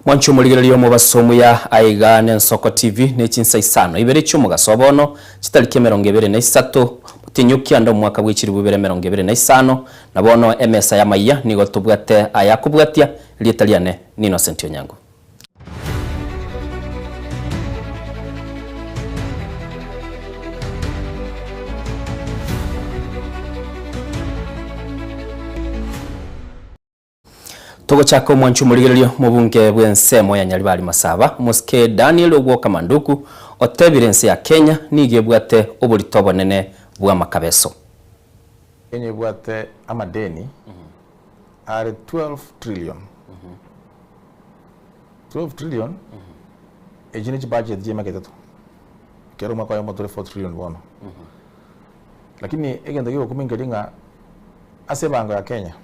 Mwanche omorigereria omobaso omuya aiga n'Ensoko TV ne chinsa isano ibere chi'omogaso bono chitariki 23 motienyi ande omwaka bwe chilifu ibere emerongo ebere na isano na bono emesa y'amaiya nigo tobwate aya akobwatia erieta riane n'Innocent Onyango. Togochaka omwancho omorigererio mobunge bw'ensemo ya Nyaribari Masaba, omosike Daniel Ogwoka Manduku otebire ense ya Kenya nigo ebwate oborito obonene bw'amakabeso. Kenya ebwate amadeni are 12 trillion. 12 trillion echio ne chibudget chia emiaka etato. Kera omwaka oyomo tore 4 trillion bono. Lakini egento gegokumia nkeri ng'a ase ebango ya Kenya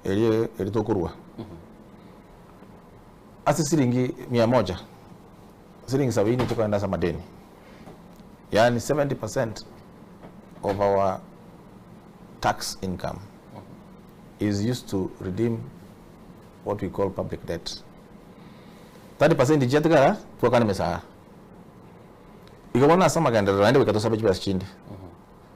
eria eri tokorwa ase siringi mia moja siringi sabini chikogenda ase amadeni yaani 70% of our tax income is used to redeem what we call public debt. 30% chiatigara twakana emesara. Igo bono ase amagenderero naende goika tosabe chibesa chinde.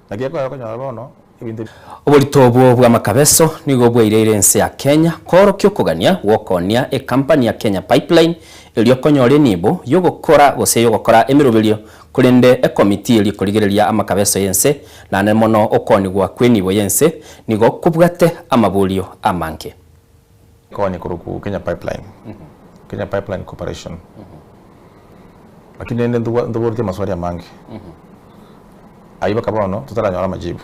Naki ekero okonyora bono ebinto. Oborito obwo bw'amakabeso nigo bwaireire ense ya Kenya koorokia okogania gw'okoonia ekampani ya Kenya Pipeline erio konyora enibo y'ogokora gose y'ogokora emeroberio korende ekomiti eria ekorigereria amakabeso y'ense naende mono okoonigwa kw'enibo y'ense nigo kobwate amaborio amange. Ekonya korokwa Kenya Pipeline, Kenya Pipeline Corporation. Lakini rende ntoboretie amaswali amange ayio mpaka bono totaranyora amajibu.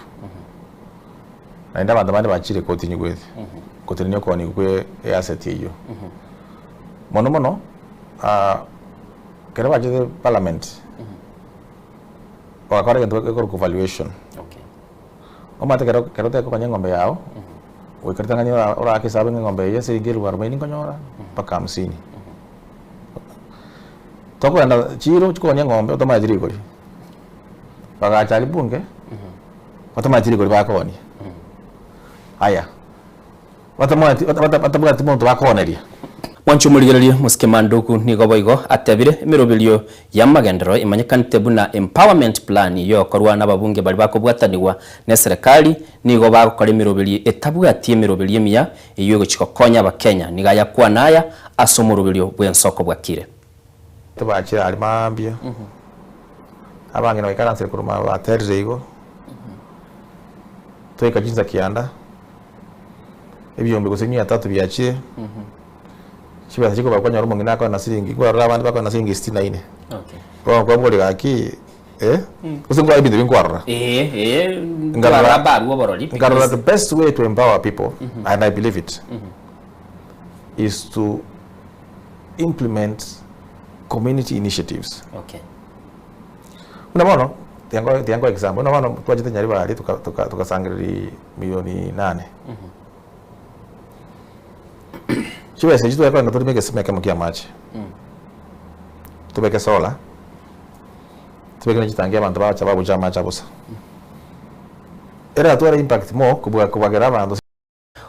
Naende abanto bande bachire kotini gwete gotenenia okoonigwa kwe easset eyio. Mono mono ekero bachete parliament bagakora egento gekorokwa valuation. Omanyete ekero ekero otekokonya eng'ombe yago, goika ritang'ani ora oraake esabu ng'a eng'ombe eye ase elfu arobaini nkonyora mpaka hamsini. Tokogenda chiro chikonia eng'ombe otomanyeti rigori, bagacha aria bunge, batamanyeti rigori bakoonia. Aya, batamanyeti bata batabwati monto bakooneria. Mwanche omorigererie mosike Manduku nigo boigo atebire emeroberio y'amagenderero emanyekanete buna Empowerment Plan yokorwa nababunge baria bakobwatanigwa neserekari nigo bagokora emeroberio etabwati emeroberio emiya eyio egochi gokonya abakenya. Nigo ayakwana aya ase omoroberio bw'ensoko bwakire. Tibachire aria mambia, abang'ina baikaransire korwa ma baterire igo, twaika chinsa kianda, ebiombe gose mia tatu biachire, chibesa chikoba kwanyora omong'ina akoe na siringi, kwarora abande bakoe na siringi sitini na ine. Bono kwaboria gaki eh, gose nkwarora ebinto ebi nkwarora. Nkarora nkarora the best way to empower people, and I believe it, is to implement community initiatives. Okay. Buna bono, tiga nkoe tiga nkoe example, buna bono twachete Nyaribari toka toka togasangereria milioni nane. Chibesa echio tware kogenda torime egesima ekemo kia amache, tobeke solar, tobeke ne chitangi abanto bacha babucha amache abosa. Eratware impact more kobua kobagera abanto.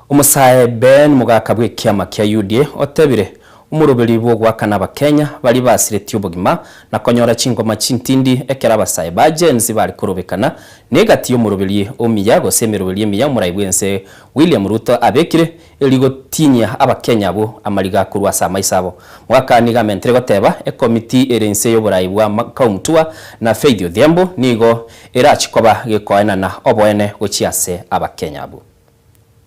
Omosae Ben mogaka bw'ekiama kia UDA otebire, Omoroberi bw'ogoakana abakenya baria basiretie obogima na konyora chingoma chintindi ekero abasae ba Gen Z bare korobekana negati y'omoroberi omiya gose emeroberi emiya omorai bw'ense William Ruto abekire eri gotinyia abakenya abwo amariga korwa ase amaiso abo. Mogaka nigo amentire goteba ekomiti ere inse y'oborai bwa Makau Mutua na Faith Odhiambo nigo erachi koba gekoenana oboene gochia ase abakenya abwo.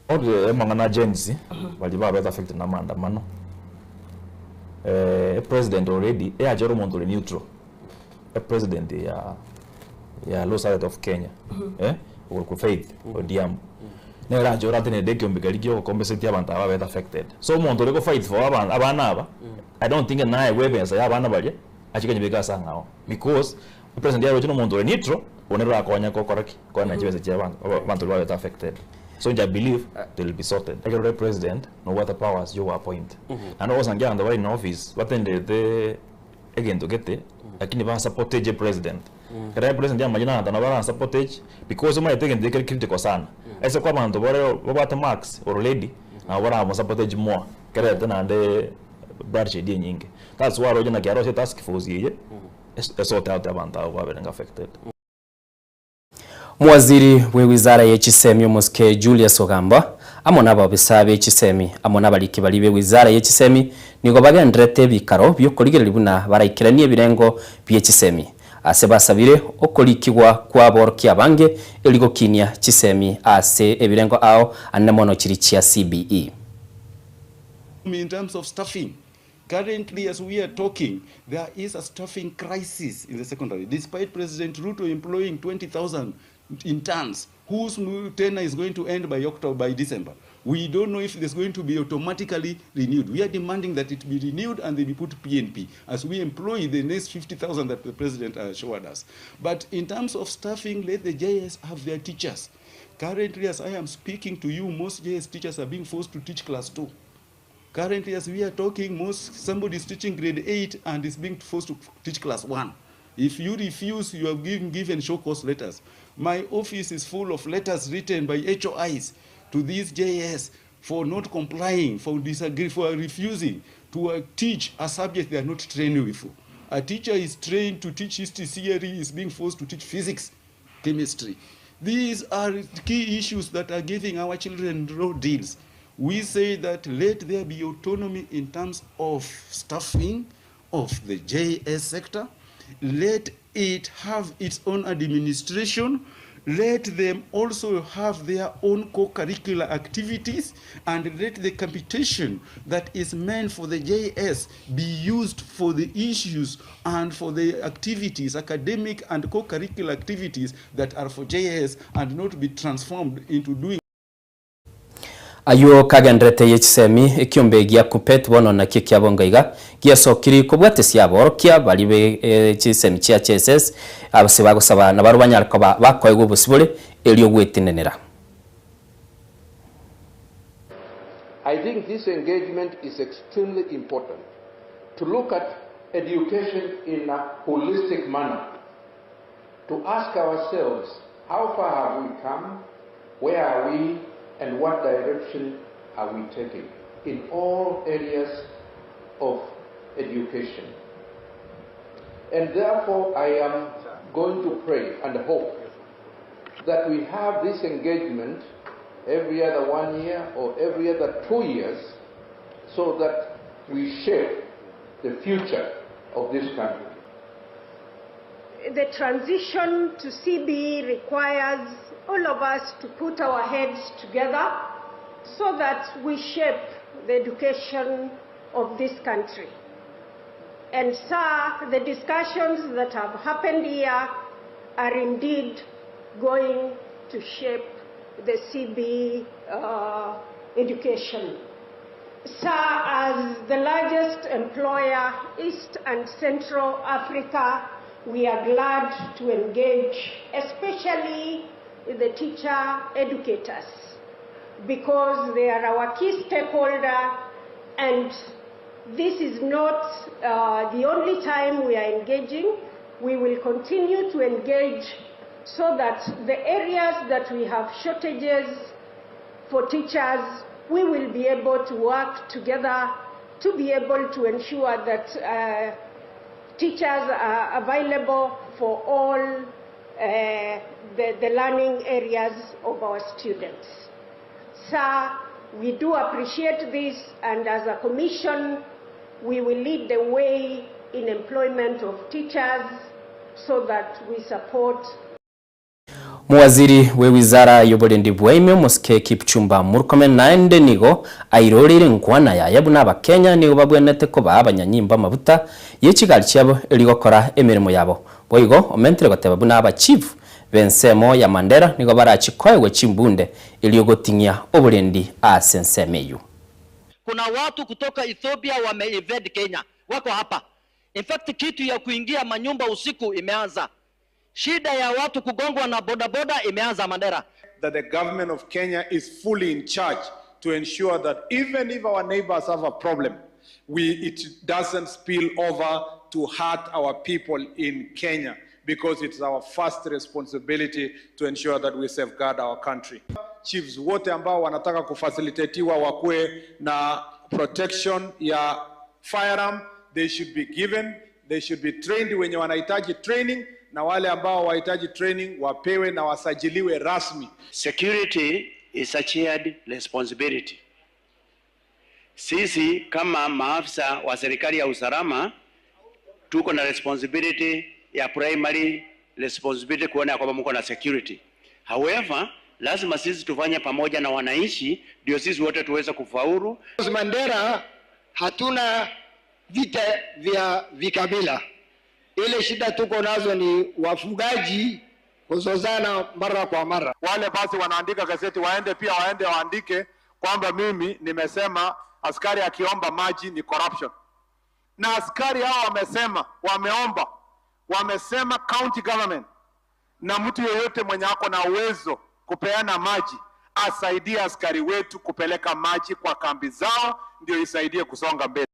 Ore amang'ana a Gen Z baria babete affected na amaandamano, epresident already eyachore omonto ore neutral, epresident ya ya Law Society of Kenya okorokwa Faith Odhiambo, nere achore atenenete ekiombe keria kia ogocompensate abanto aba babete affected. So omonto ore go fight for aba abana aba, I don't think naegwe ebesa ya abana baria, achie konyebeka ase ang'ao because epresident yaroche na omonto ore neutral, obo nere orakonye gokora ki? Koenana chibesa chia abanto abanto baria babete affected. So inche I believe they will be sorted. Ekero ore president nobwate powers chia ogo appoint. Naende ogosangia abanto bare in office batenderete egento gete lakini ba supportage president. Ekero president amanyire na abanto nabo bara supportage because omanyete egento ekere critical sana. Ase kwa abanto bare babwate marks already nabo bara mo supportage more. Kerete naende. Bloodshed enyinge. That's why oroche naki arosie task force eye, esote out abanto abwo baberenga affected. Omowaziri bw'ewizara ye chisemi omosike Julius Ogamba amo nababisa be chisemi amo nabariki baria b'ewizara ye chisemi nigo bagendererete ebikaro bi'okorigereria buna baraikeranie ebirengo bie chisemi ase basabire okorikigwa kw'aborokia abange erio gokinia chisemi ase ebirengo ao anene mono chiri chia CBE. In terms of staffing, currently as we are talking, there is a staffing crisis in the secondary. Despite President Ruto employing 20,000 interns, whose tenure is going to end by October, by December. We don't know if it's going to be automatically renewed. We are demanding that it be renewed and they be put PNP as we employ the next 50,000 that the president assured us. But in terms of staffing, let the JS have their teachers. Currently, as I am speaking to you, most JS teachers are being forced to teach class 2. Currently, as we are talking, most somebody is teaching grade 8 and is being forced to teach class 1. If you refuse, you are given show cause letters. My office is full of letters written by HOIs to these JS for not complying, for disagree, for refusing to teach a subject they are not trained with. A teacher is trained to teach history, theory, is being forced to teach physics, chemistry. These are key issues that are giving our children raw deals. We say that let there be autonomy in terms of staffing of the JS sector. Let it have its own administration. Let them also have their own co-curricular activities, and let the computation that is meant for the JS be used for the issues and for the activities, academic and co-curricular activities that are for JS, and not be transformed into doing. Ayuo kagenderete ye chisemi ekiombe gia Kuppet bono nakio kiabongo iga giasokiri kobwatesia aborokia baria be chisemi chia JSS ase bagosaba nabarobwo banyare koba bakoegwa obosibore erio gwetenenera. I think this engagement is extremely important to look at education in a holistic manner, to ask ourselves how far have we come, where are we, and what direction are we taking in all areas of education. And therefore I am going to pray and hope that we have this engagement every other 1 year or every other 2 years so that we shape the future of this country. The transition to CBE requires all of us to put our heads together so that we shape the education of this country. And sir, the discussions that have happened here are indeed going to shape the CBE education. Sir, as the largest employer, East and Central Africa, we are glad to engage, especially the teacher educators, because they are our key stakeholder, and this is not the only time we are engaging. We will continue to engage so that the areas that we have shortages for teachers, we will be able to work together to be able to ensure that teachers are available for all the learning areas of our students. Sir, we do appreciate this, and as a commission, we will lead the way in employment of teachers so that we support. Muwaziri we wizara y'oborendi bwaime Mosike Kipchumba Murkomen naende nigo airorire nkwana yaye buna abakenya nigo babwenete koba abanyanyimba amabuta yechigari chiabo erigokora emirimo yabo. Boigo omentire goteba buna abachief b'ensemo ya Mandera nigo barachikoegwe chimbunde eriogoting'ia oborendi ase ensemo eywo. Kuna watu kutoka Ethiopia wame-invade Kenya, wako hapa. In fact, kitu ya kuingia manyumba usiku imeanza. Shida ya watu kugongwa na bodaboda imeanza Mandera. That the government of Kenya is fully in charge to ensure that even if our neighbors have a problem, it doesn't spill over to hurt our people in Kenya, because it's our first responsibility to ensure that we safeguard our country. Chiefs wote ambao wanataka kufacilitatiwa wakuwe na protection ya firearm, they should be given, they should be trained wenye wanahitaji training na wale ambao wahitaji training wapewe na wasajiliwe rasmi. Security is a shared responsibility. Sisi kama maafisa wa serikali ya usalama tuko na responsibility ya primary responsibility kuona ya kwamba mko na security. However, lazima sisi tufanye pamoja na wananchi ndio sisi wote tuweze kufaulu. Mandera hatuna vita vya vikabila. Ile shida tuko nazo ni wafugaji kuzozana mara kwa mara. Wale basi wanaandika gazeti waende pia waende waandike kwamba mimi nimesema askari akiomba maji ni corruption, na askari hao wamesema, wameomba, wamesema county government na mtu yeyote mwenye ako na uwezo kupeana maji asaidie askari wetu kupeleka maji kwa kambi zao, ndio isaidie kusonga mbele.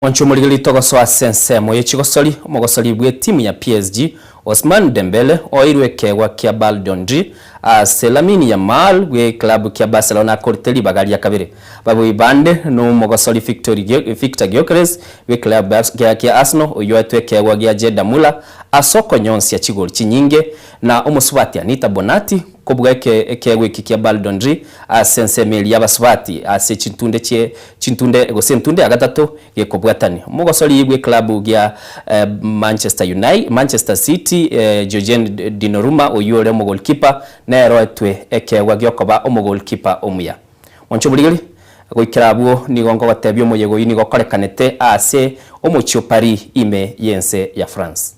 Mwancho omorigeri togosoa ase ensemo ye chigosori, omogosori bw'etimu ya PSG Ousmane Dembele oeirwe ekeegwa kia Ballon d'Or ase Lamine Yamal bw'eclub kia Barcelona akorete ribaga ria kabere. Babui bande nomogosori Victor Gyokeres bw'eclub kia Arsenal oyio oetwe ekeegwa gia Jeda Muller ase okonyonsia chigori chinyinge na omosubati Anita Bonatti Kobua ekeegwa eke kia Ballon d'Or ase ensemo eria y'abasubati ase chintunde chie chintunde gose entunde ya gatato gekobwatania. Omogosori bw'eklabu gia Manchester United, Manchester City Georgien Donnarumma oyio ore omogolkipa nere oetwe ekeegwa giokoba omogolkipa omuya. Mwanche oborigeri, goikera abwo nigo nkogotebia omoyega oyio nigo okorekanete ase omochie o Paris ime y'ense ya France.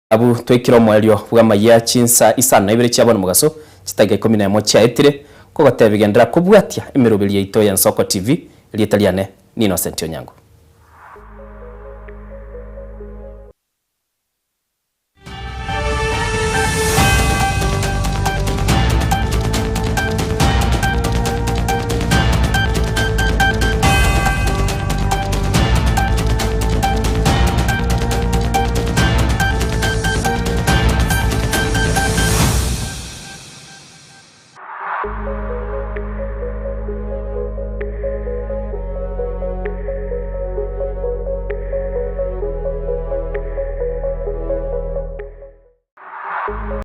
Abwo twaikire omoerio bw'amayia chinsa isano na ibere chia bono mogaso, chidakika ikomi nemo chiaetire, nkogotebia genderera kobwatia emeroberi yaito y'Ensoko TV, erieta riane n'Innocent Onyango.